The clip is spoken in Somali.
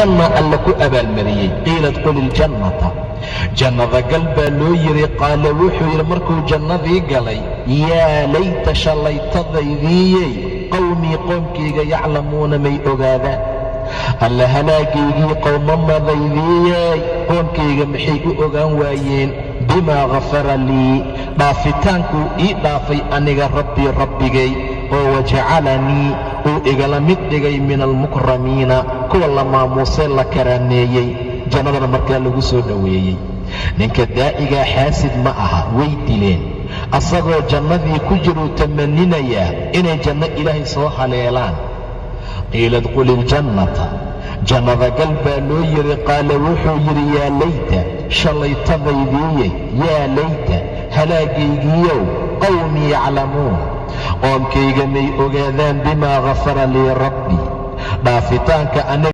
Janna Alla ku abaalmariyey. Qiila idkhuli iljannata, jannada gal baa loo yidhi. Qaala wuxuu yidhi markuu jannadii galay: "Yaa layta, shallaytadaydiiyey, qowmii, qoomkayga, yaclamuuna, may ogaadaan. Alla halaagaygii, qowmamadaydiiyey, qoomkayga maxay u ogaan waayeen bimaa ghafara lii, dhaafitaankuu ii dhaafay aniga rabbii, rabbigay, oo wajacalanii, uu igala mid dhigay, min almukramiina, kuwa la maamuusay, la karaameeyey, jannadana markaa lagu soo dhoweeyey." Ninka daacigaa xaasid ma aha. Way dileen, asagoo jannadii ku jiruu tamaninayaa inay janno Ilaahay soo haleelaan. Qiila idkhuli iljannata, jannada gal baa loo yidhi. Qaala wuxuu yidhi: "Yaa layta, shallaytadaydiiyey, yaa layta, halaagaygiiyow, qowmii yaclamuun, qoomkayga may ogaadaan bimaa ghafara lii rabbi, dhaafitaanka aniga."